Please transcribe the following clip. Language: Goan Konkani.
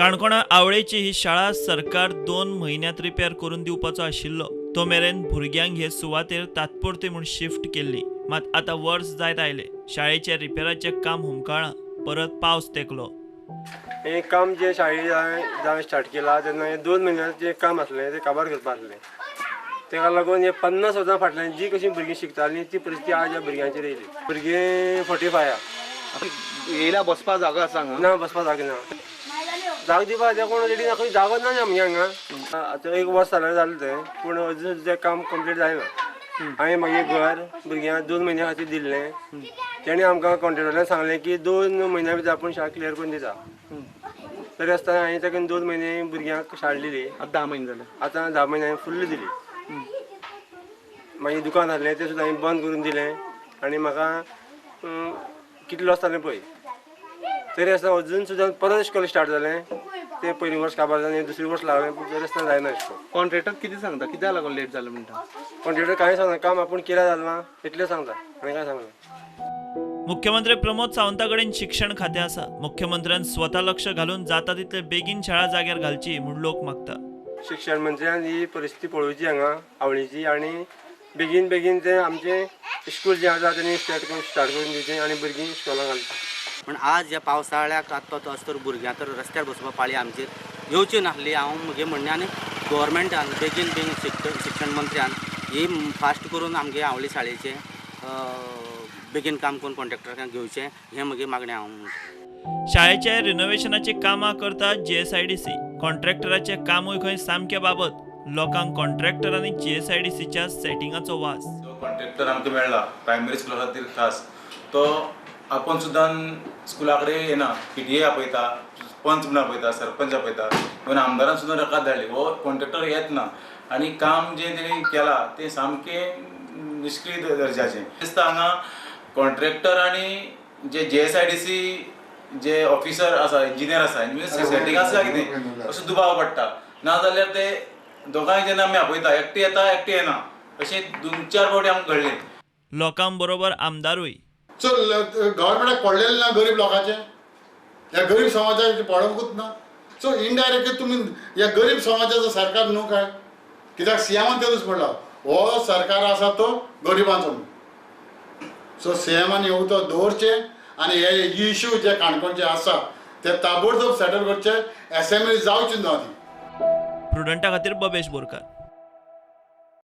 काणकोणा आवळेची ही शाळा सरकार 2 म्हयन्यांत रिपेर करून दिवपाचो आशिल्लो. तो मेरेन भुरग्यांक हे सुवातेर तात्पुरती म्हूण शिफ्ट केल्ली. मात आतां वर्स जायत आयले, शाळेच्या रिपेराचें काम हुमकळ्ळां. परत पावस तेंकलो. हें काम जें शाळे हांवें स्टार्ट केलां तेन्ना हें 2 म्हयन्याचें काम आसलें, तें काबार करपा आसलें. तेका लागून हे 50 वर्सां फाटल्यान जी कशी भुरगीं शिकतालीं ती परिस्थिती आज ह्या भुरग्यांचेर येयली. भुरगीं 45 येयल्या. बसपा जागो आसा हांगा? ना, बसपा जागो ना. जागो दिवपा ते कोण रेडी ना, खंय जागो ना आमगे हांगा. आतां 1 वर्स जाल्यार जालें तें, पूण अजून तें काम कंप्लीट जायना. हांवें मागीर घर भुरग्यांक 2 म्हयन्या खातीर दिल्लें. तेणें आमकां कॉन्ट्रेक्टरान सांगलें की 2 म्हयन्या भितर आपूण शाळा क्लियर करून दिता. तरी आसतना हांवें ताका 2 म्हयने भुरग्यांक शाळा दिली. आतां 10 म्हयने जाले. आतां 10 म्हयने हांवें फुल्ल दिली. मागीर दुकान आसलें तें सुद्दां हांवें बंद करून दिलें आनी म्हाका कितलो लॉस जालें पळय. तरी आसतना अजून सुद्दां परत इस्कॉल स्टार्ट जालें. तें पयलीं वर्स काबार जालें, दुसरें वर्स लागलें, पूण तरी आसतना जायना इस्कॉल. कॉन्ट्रेक्टर कितें सांगता, कित्याक लागून लेट जालें म्हणटा? कॉन्ट्रेक्टर कांय सांगना, काम आपूण केल्यार जालें ना इतलें सांगता आनी कांय सांगना. मुख्यमंत्री प्रमोद सावंता कडेन शिक्षण खातें आसा. मुख्यमंत्र्यान स्वता लक्ष घालून जाता तितले बेगीन शाळा जाग्यार घालची म्हूण लोक मागता. शिक्षण मंत्र्यान ही परिस्थिती पळोवची हांगा आवळीची आनी बेगीन बेगीन तें आमचें इस्कूल जें आसा तेणी स्टार्ट करून दिवचें आनी भुरगीं इस्कॉलाक घालचीं. पूण आज ह्या पावसाळ्याक आतां तो तर भुरग्यां तर रस्त्यार बसपा पाळी आमचेर येवची नासली. हांव म्हगे म्हणणें आनी गव्हर्मेंटान बेगीन बेगीन शिक्षण मंत्र्यान ही फास्ट करून आमगे आवळी शाळेचें बेगीन काम करून कॉन्ट्रेक्टराक घेवचें हें म्हगे मागणें हांव. शाळेच्या रिनोव्हेशनाची कामां करता GSIDC. कॉन्ट्रॅक्टराचें कामूय खंय सामकें बाबत. लोकांक कॉन्ट्रॅक्टर आनी GSIDCच्या सेटिंगाचो वास. जो कॉन्ट्रॅक्टर आमकां मेळ्ळा प्रायमरी स्कुला खातीर खास, तो आपूण सुद्दां स्कुला कडेन येना. PTA आपयता, पंच म्हूण आपयता, सरपंच आपयता, इवन आमदारान सुद्दां रकाद धाडली. हो कॉन्ट्रॅक्टर येत ना आनी काम जें तेणी केलां तें सामकें निश्क्रीय दर्जाचें दिसता. हांगा कॉन्ट्रॅक्टर आनी जे GSIDC जे ऑफिसर आसा, इंजिनियर आसा, सेटींग आसा कितें असो दुबाव पडटा. ना जाल्यार ते दोगांय जेन्ना आमी आपयता, एकटे येता एकटे येना, अशें 2-4 फावटी आमकां घडलें. लोकां बरोबर आमदारूय. चल गव्हर्मेंटाक पडलेलें ना गरीब लोकांचें, ह्या गरीब समाजाचें पडोवंकूच ना. सो इनडायरेक्टली तुमी ह्या गरीब समाजाचो सरकार न्हू काय, कित्याक सीएमान तेतूच म्हणला हो सरकार आसा तो गरिबांचो म्हणून. सो सीएमान हे उतर दवरचें आनी हे इश्यू जे काणकोणचे आसा ते ताबडतोब सेटल करचे. एसेंब्ली जावची न्हू आदी. प्रुडंटा खातीर बबेश बोरकार.